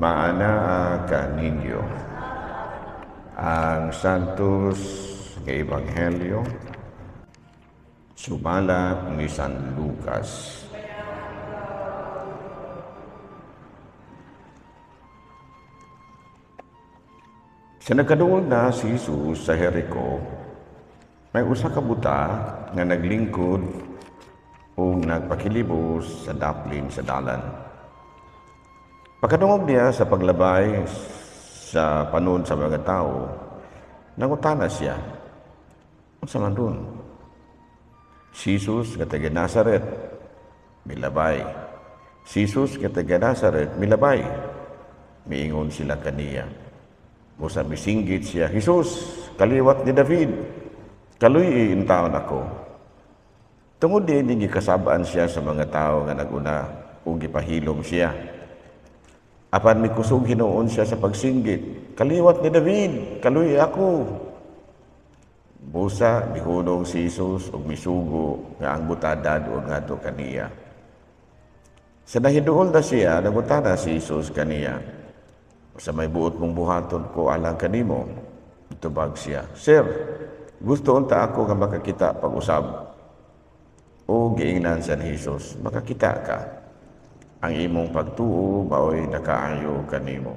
Maanaa kaninyo. Ang Santos nga Ebanghelyo sumala ni San Lucas. Sa nagkaduol na si Jesus sa Jericho, may usa ka buta nga naglingkod ug nagpakilibos sa daplin sa dalan. Pagkadungog niya sa paglabay sa panon sa mga tao, nangutana siya, "Unsa man ron?" Si Jesus nga taga Nazaret, milabay. Si Jesus nga taga Nazaret, milabay. Miingon sila kaniya. Busa misinggit siya, "Jesus, kaliwat ni David, kaluy taon ako." Tungod din gikasab-an siya sa mga tao nga naguna ug gipahilom siya. Apan mikusog hinuon siya sa pagsinggit, "Kaliwat ni David, kaluy ako." Busa mihunong si Jesus ug misugo nga ang buta dad-on ngadto kaniya. Sa nahiduol na siya, nangutana si Jesus kaniya, "Sa may buot mong buhaton ko alang kanimo?" Tubag siya, "Sir, gusto unta ako nga makakita pag-usab." O giingnan sa ni Jesus, "Makakita ka. Ang imong pagtuo mao'y nakaayo kanimo."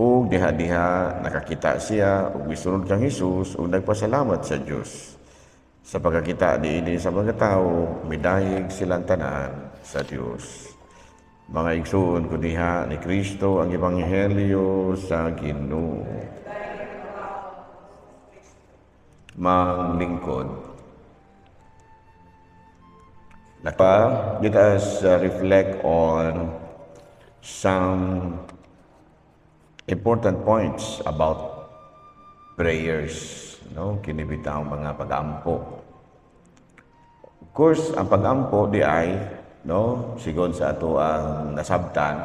Ug diha-diha nakakita siya ug misunod kang Jesus ug nagpasalamat sa Dios. Sa pagkakita niini sa mga tao, midayeg silang tanan sa Dios. Mga igsuon, kuniha ni Kristo ang ebanghelyo sa Ginoo. Manglingkod. Napa, let us reflect on some important points about prayers, no? Kini bitaw mga pag-ampo. Of course, ang pag-ampo di ay, no, sigon sa ato ang nasabtan,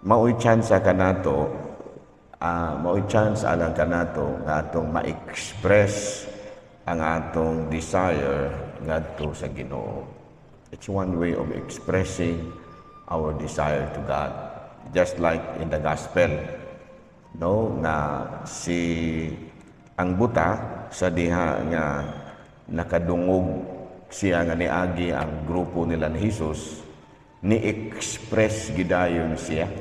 mao'y chance kanato, mao'y chance alang kanato nga atong ma-express ang atong desire ngadto sa Ginoo. It's one way of expressing our desire to God. Just like in the gospel, no, nga si ang buta sa diha nga nakadungog siya nga niagi ang grupo nila ni Jesus, ni-express gidayon siya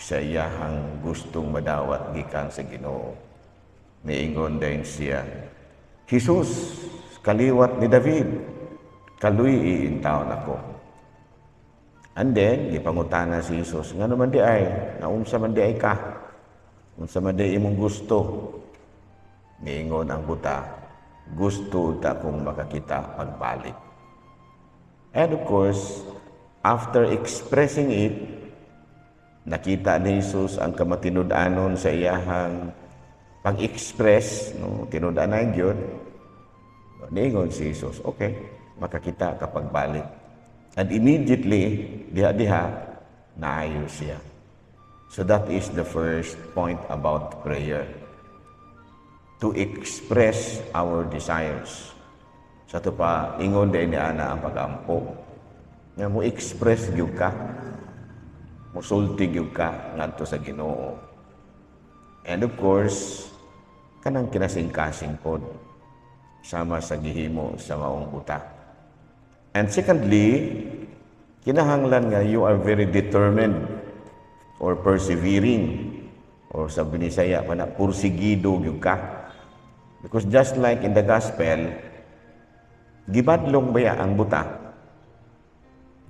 sa iyahang gustong madawat gikan sa Ginoo. Niingon din siya, "Jesus, kaliwat ni David, kaluy taon ako." And then, gipangutana si Jesus, "Ngano man di ay, naunsa man di ay ka? Unsa man di imong gusto?" Niingon ang buta, "Gusto ta kong makakita pagbalik." And of course, after expressing it, nakita ni Jesus ang kamatinud-anon sa iyahang pag-express, no, tinud-anay gyud. Niingon si Jesus, "Okay, makakita ka pagbalik." And immediately, diha-diha, naayo siya. So that is the first point about prayer. To express our desires. Sa ato pa, ingon din ni ana ang pag-ampo. Nga mo express gyud ka. Musulti gyud ka ngadto sa Ginoo. And of course, kanang kinasing-kasing pod sama sa gihimo sa maong buta. And secondly, kinahanglan nga you are very determined or persevering or sa Binisaya pa na pursigido gyud ka. Because just like in the gospel, gibadlong baya ang buta.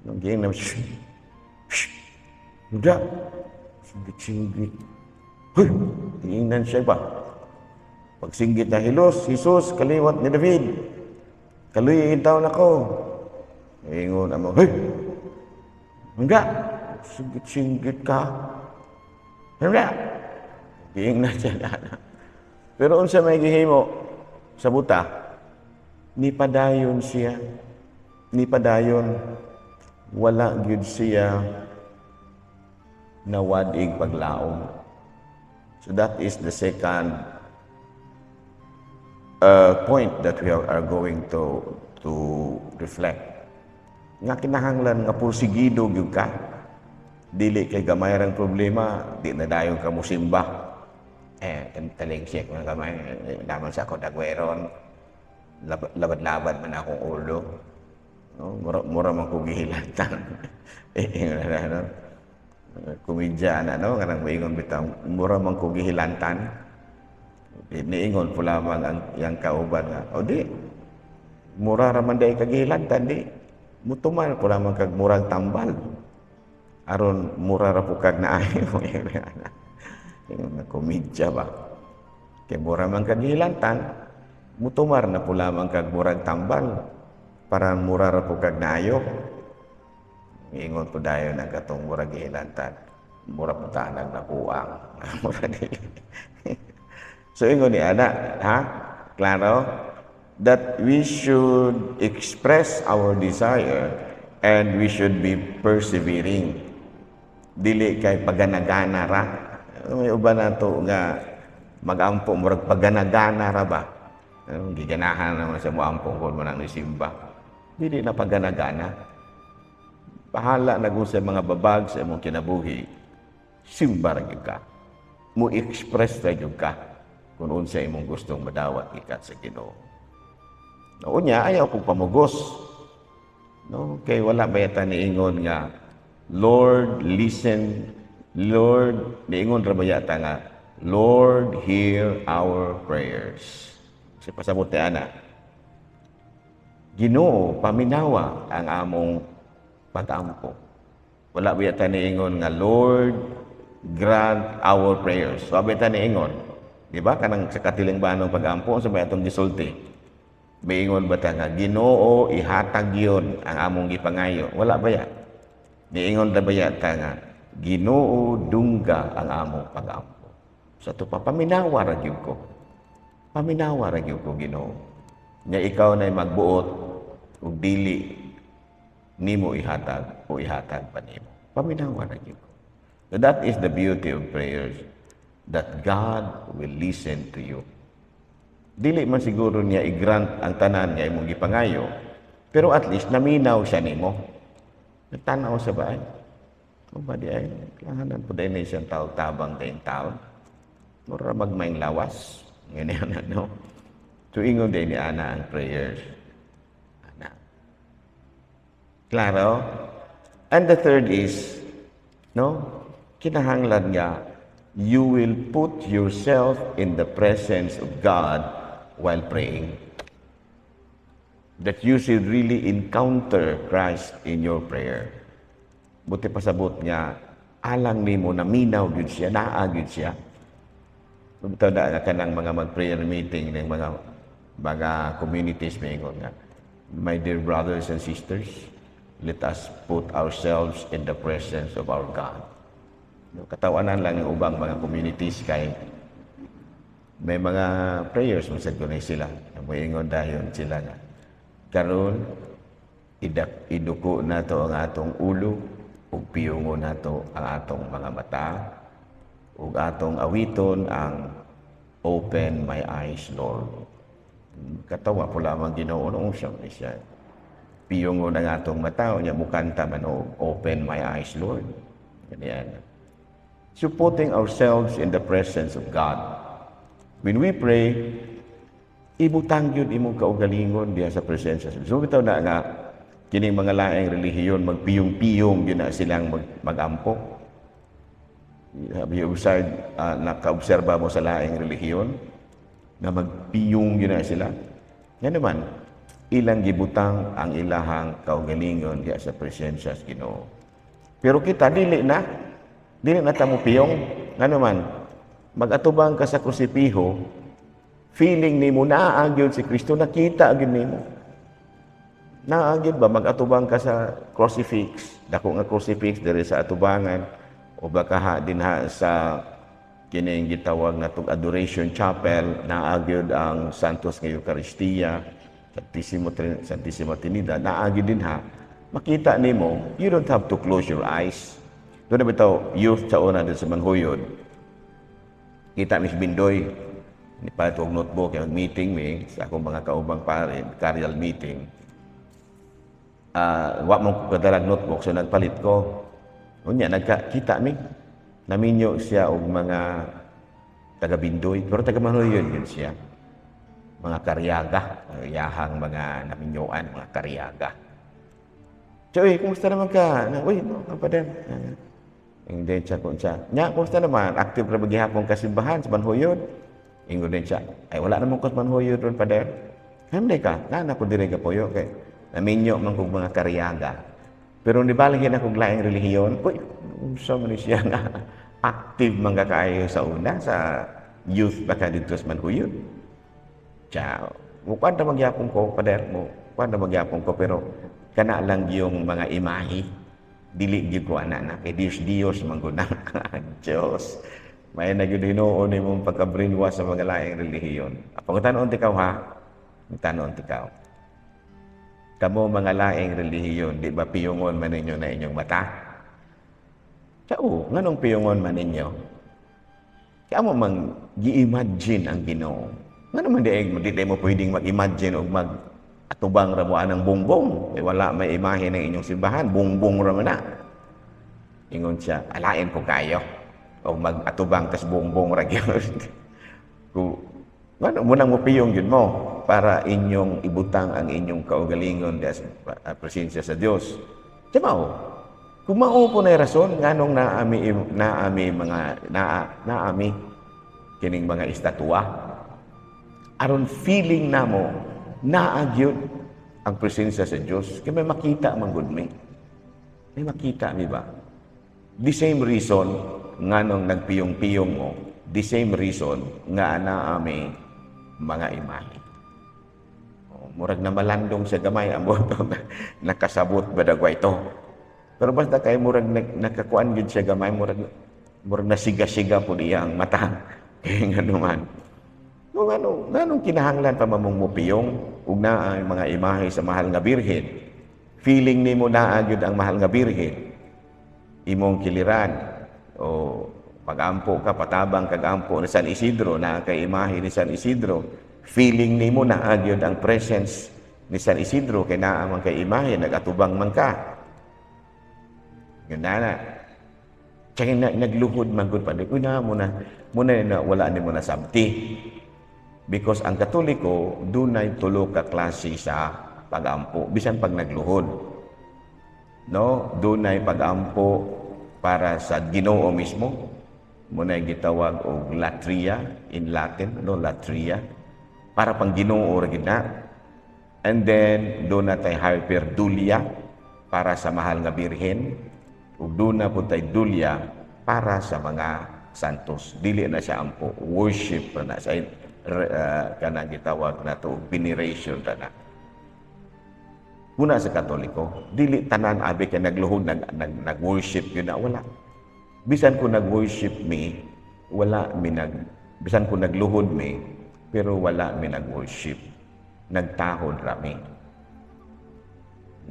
Nung giing na, "Shh, shh, huda, singgit-singgit. Huy," tingnan siya ba? Pagsinggit na, "Hilos, Jesus, kaliwat ni David. Kaluy taon ako." Ingon amo, "Hey, hindi, singgit-singgit ka. Hindi." Giing na siya na. Pero unsa may gihimo sa buta, ni padayon siya. Ni padayon, wala gyud siya nawad-ig paglaom. So that is the second point that we are going to reflect. Nga kinahanglan nga pursigido gyud ka. Dili kay gamay rang problema, di na dayon ka musimba. Eh, taligsik man gamay, naman sa ako dagweron. Labad-labad man akong ulo. No, mura, mura man ko gihilantan. Eh, no? Komedya na, no? Kanang moingon bitaw, mura man ko gihilantan. Niingon po lamang ang iyang kauban nga, o di, mura raman diay kagihilantan, di, mutuman po lamang kag murag tambal. Aron mura ra po kag naayo. Yung nga komedya ba? Kay mura man kag gihilantan, mutumar na po lamang kag murag tambal para mura ra po kag naayo. Ingon po dayon ang katong murag gihilantan. Mura po tanag na kuang. Mura dili. So ingon ni ana, ha? Klaro? That we should express our desire and we should be persevering. Dili kay paganagana ra. May uban nato nga magampo murag paganagana ra ba? Giganahan naman sa moampo kung mo nang nisimba. Dili na paganagana. Bahala na kung sa mga babag sa imong kinabuhi, simba ra gyud ka. Mo express ra gyud ka kung unsa imong gustong madawat gikan sa Ginoo. No, unya ayaw kong pamugos. No, kay wala ba yata niingon nga "Lord, listen, Lord," niingon ra ba yata nga "Lord, hear our prayers"? Sa pasabot ni ana. Ginoo, paminawa ang among pag-ampo. Wala ba yata niingon nga "Lord, grant our prayers"? Wala ba yata niingon? Di ba? Kanang sa katilingbanong pag-ampo, sa may atong gisulti. Miingon ba ta nga, "Ginoo, ihatag yun ang among gipangayo"? Wala ba ya? Niingon ra ba yata nga, "Ginoo, dungga ang among pag-ampo"? Sa ato pa, paminawa ra gyud ko. Paminawa ra gyud ko, Ginoo. Nya ikaw na magbuot ug dili nimo ihatag o ihatag pa nimo. Paminawa ra gyud ko. So that is the beauty of prayers, that God will listen to you. Dili man siguro niya i-grant ang tanan nga imong gipangayo, pero at least naminaw siya nimo. Nagtanaw sa ba ay? Kung ba di ay, kailangan po din siyang tao tabang dayong taon. Mura magmaing lawas. Ganyan ano. So ingon din ni Ana ang prayers. Ana. Klaro? And the third is, no, kinahanglan nga, you will put yourself in the presence of God while praying. That you should really encounter Christ in your prayer. Buti pasabot niya, alang nimo naminaw gyud siya, naa gyud siya. Bitaw na kanang mga mag-prayer meeting ng mga communities, maingon nga, "My dear brothers and sisters, let us put ourselves in the presence of our God." No, katawanan lang ng ubang mga communities kay may mga prayers man sad kunay sila. Moingon dayon sila nga, "Karon idak iduko nato ang atong ulo ug piyungon nato ang atong mga mata ug atong awiton ang 'Open My Eyes, Lord.'" Katawa po lamang Ginoo noong siya ni siya. Piyungon ang atong mata, unya mukanta man og "Open My Eyes, Lord." Ganyan. So putting ourselves in the presence of God. When we pray, ibutang yun imong kaugalingon diha sa presensya. So bitaw na nga kining mga laing relihiyon magpiyong-piyong yun na silang magampo. Have you observed, naka-obserba mo sa laing relihiyon na magpiyong yun na sila? Yan naman, ilang gibutang ang ilahang kaugalingon diha sa presensya sa Ginoo. Pero kita dili na. Dili na ta mo piyong. Ngano man, mag-atubang ka sa krusipiho, feeling nimo naa gyud si Kristo, nakita gyud nimo. Naa gyud ba mag-atubang ka sa crucifix, dako nga crucifix diri sa atubangan o baka ha dinha sa kining gitawag na tong Adoration Chapel, naa gyud ang Santos nga Eucharistia, Santissima Trinidad, naa gyud dinha. Makita nimo, you don't have to close your eyes. Doon na bitaw, youth sa una din sa Manghuyod. Kita Miss Bindoy, ni palit og notebook, kaya mag-meeting mi sa akong mga kaubang pare, carrial meeting. Wa mo kadalag notebook, so nagpalit ko. Unya nagkakita mi. Naminyo siya og mga taga Bindoy, pero taga Manjuyod yun siya. Mga Cariaga, iyahang mga naminyoan, mga Cariaga. Siya, "Uy, kumusta naman ka?" Na, "Uy, no, ka pa din." Ingon siya kung siya. "Nya, kumusta naman? Active ra ba gihapon ka simbahan sa Manjuyod?" Ingon din siya, "Ay, wala naman ko sa Manjuyod ron, pader." "Hindi ka, na ko diri ka puyo kay naminyo man kog mga Cariaga. Pero di balhin ako laing relihiyon." Uy, unsa man ni siya nga active man ka kaayo sa una sa youth baka dito sa Manjuyod. Ciao. Mukuan ra magyapon ko, pader mo. Kuan ra magyapon ko, pero kana lang yung mga imahe. Dili gyud ko ana na kay Dios Dios man gud na. Diyos. May na gyud hinuon nimong pagka-brainwash sa mga laing relihiyon. Pangutanon tikaw ha. Pangutanon tikaw. Kamo mga laing relihiyon, di ba piyungon man ninyo na inyong mata? Sao, nganong piyungon man ninyo? Kaya mo mang gi-imagine ang Ginoo. Ngano man di mo pwedeng mag-imagine og mag atubang ra mo anang bongbong. Eh, wala may imahe ng inyong simbahan, bongbong ra man na. Ingon siya, "Alain ko kayo. O mag-atubang tas bongbong ra gyud." Kung ngano mo nang mupiyong gyud mo para inyong ibutang ang inyong kaugalingon sa presensya sa Dios. Di mao? Kung mao po na rason nganong naami naami mga naa naami kining mga estatwa, aron feeling namo naa gyud ang presensya sa Dios, kay may makita man gud mi. May makita mi ba? The same reason nganong nagpiyong-piyong mo, the same reason nga naami mga imahe. Oh, murag na malandong sa gamay ang boto, nakasabot ba dagway ito. Pero basta kay murag nakakuan gyud siya gamay, murag nasiga-siga po niya ang mata. Kaya nga naman. Kung ano, nganong kinahanglan pa mamong mupiyong ug naa ang mga imahe sa Mahal nga Birhen? Feeling nimo naa gyud ang Mahal nga Birhen. Imong kiliran o pagampo ka, patabang kag ampo ni San Isidro, naa kay imahe ni San Isidro. Feeling nimo naa gyud ang presence ni San Isidro kay naa man kay imahe, nagatubang man ka. Yun na na. Tsaka na, nagluhod man gud pa. Una mo na na wala ni mo na sabti. Because ang Katoliko, dunay tulo ka klase sa pagampo, bisan pag nagluhod. No, dunay pagampo para sa Ginoo mismo. Muna gitawag og latria in Latin, no, latria. Para pang Ginoo ra gid na. And then duna tay hyperdulia para sa Mahal nga Birhen. Ug duna pud tay dulia para sa mga santos. Dili na siya ampo, worship na sa kanang gitawag nato veneration ra na. Muna sa Katoliko, dili tanan abi kay nagluhod nag, nag-worship yun na wala. Bisan kung nag-worship mi, wala mi nag bisan kung nagluhod mi, pero wala mi nag-worship. Nagtahod ra mi.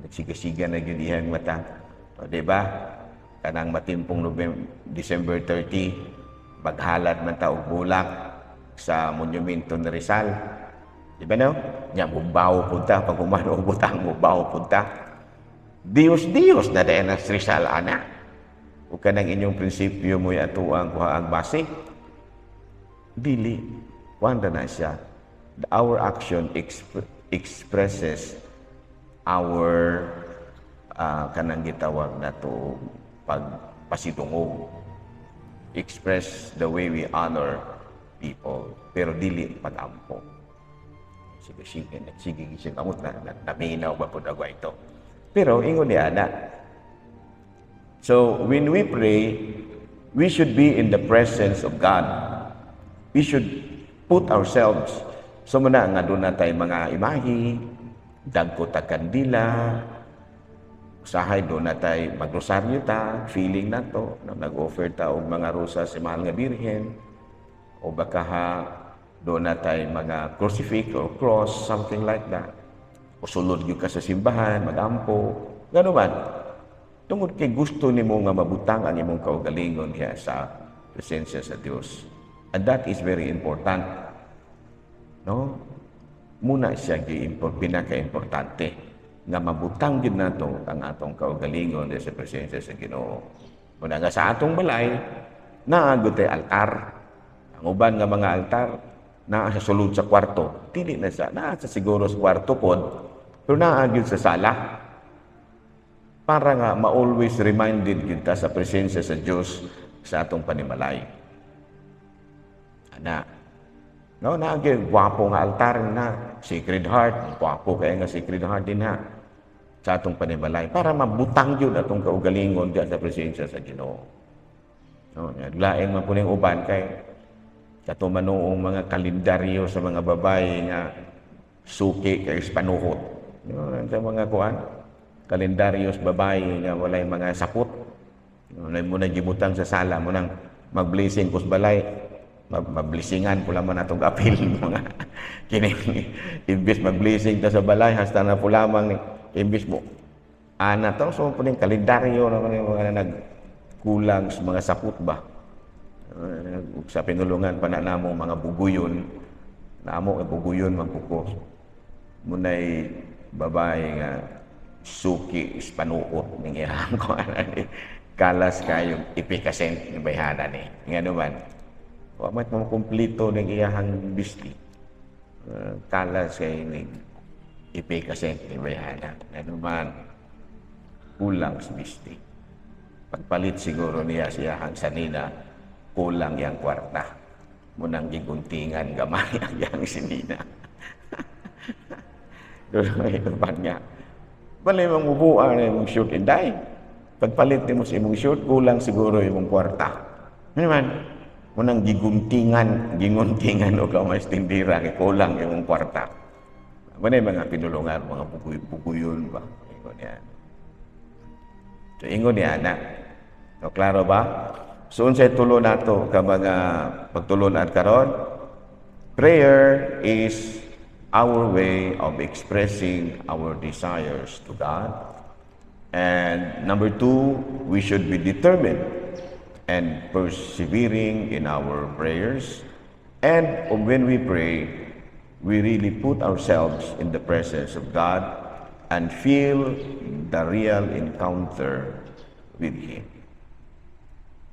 Nagsiga-siga na gyud iyang mata. O, di ba? Kanang matimpong November, December 30, maghalad man ta og bulak sa monumento ni Rizal. Di ba no? Nya mubaw punta pag humano og butang, mubaw punta. Diyos Diyos na dayon ang Rizal ana. Ug kanang inyong prinsipyo mo'y atuang kuha ang base. Dili. Kuan na siya. Our action expresses our kanang gitawag nato pagpasidungog. Express the way we honor people, pero dili pagampo. Sige, sige, sige, sige, kamot na, naminaw ba po agwa ito. Pero ingon ni ana. So, when we pray, we should be in the presence of God. We should put ourselves. So, muna nga doon na tayo mga imahi, dagko ta kandila, usahay doon na tayo magrosaryo ta, feeling na to, no, nag-offer ta og mga rosa sa Mahal nga Birhen, o baka ha, doon na tayo mga crucifix or cross, something like that. O sulod gyud ka sa simbahan, magampo, gano'n man. Tungod kay gusto nimo nga mabutang ang imong kaugalingon diha sa presensya sa Dios. And that is very important. No? Muna siya gi pinaka-importante nga mabutang gid nato ang atong kaugalingon diha sa presensya sa Ginoo. Muna nga sa atong balay, naa gud tay altar. Ang uban nga mga altar, naa sa sulod sa kwarto. Dili na sa, naa sa siguro sa kwarto pod, pero naa gyud sa sala. Para nga ma-always reminded gyud ta sa presensya sa Dios sa atong panimalay. Ana. No, naa gyud gwapo nga altar na Sacred Heart, gwapo kay nga Sacred Heart din ha sa atong panimalay para mabutang gyud atong kaugalingon diya sa presensya sa Ginoo. No, lain man po ning uban kay kato manuong mga kalendaryo sa mga babae nga suki kay panuhot. No, sa mga kuan, kalendaryo sa babae nga walay mga sapot. No, mo na gibutang sa sala mo nang mag-blessing kus balay, mablessingan pula man atong apil mga kini. Imbes mag-blessing ta sa balay, hasta na po lamang ni imbes mo ana to, so po ning kalendaryo na mga nagkulang sa mga sapot ba. Sa pinulungan pa na namo mga buguyon namo kay buguyon man ko, munay babae nga suki is panuot ning iyang ko ni kalas kayo ipikasent ni bayhana ni ngano man wa man mo kumpleto ning iyahang bisti. Kalas kay ni ipikasent ni bayhana, ngano man kulang sa bisti. Pagpalit siguro niya siyahang sanina, kulang yang kwarta, munang giguntingan gamay ang yang sinina. Doon nga. Bali mong ubuan na imong shirt, inday. Pagpalit nimo sa imong shirt, kulang siguro imong kwarta. Ano man? Munang giguntingan, ginguntingan o kamay tindira, kay kulang imong kwarta. Muna yung mga pinulungan, mga buguy-buguyon ba? Ingon yan. So, ingon niya na. So, klaro ba? So, unsay tulo nato ka mga pagtulunan karon? Prayer is our way of expressing our desires to God. And number two, we should be determined and persevering in our prayers. And when we pray, we really put ourselves in the presence of God and feel the real encounter with Him.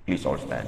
Please all stand.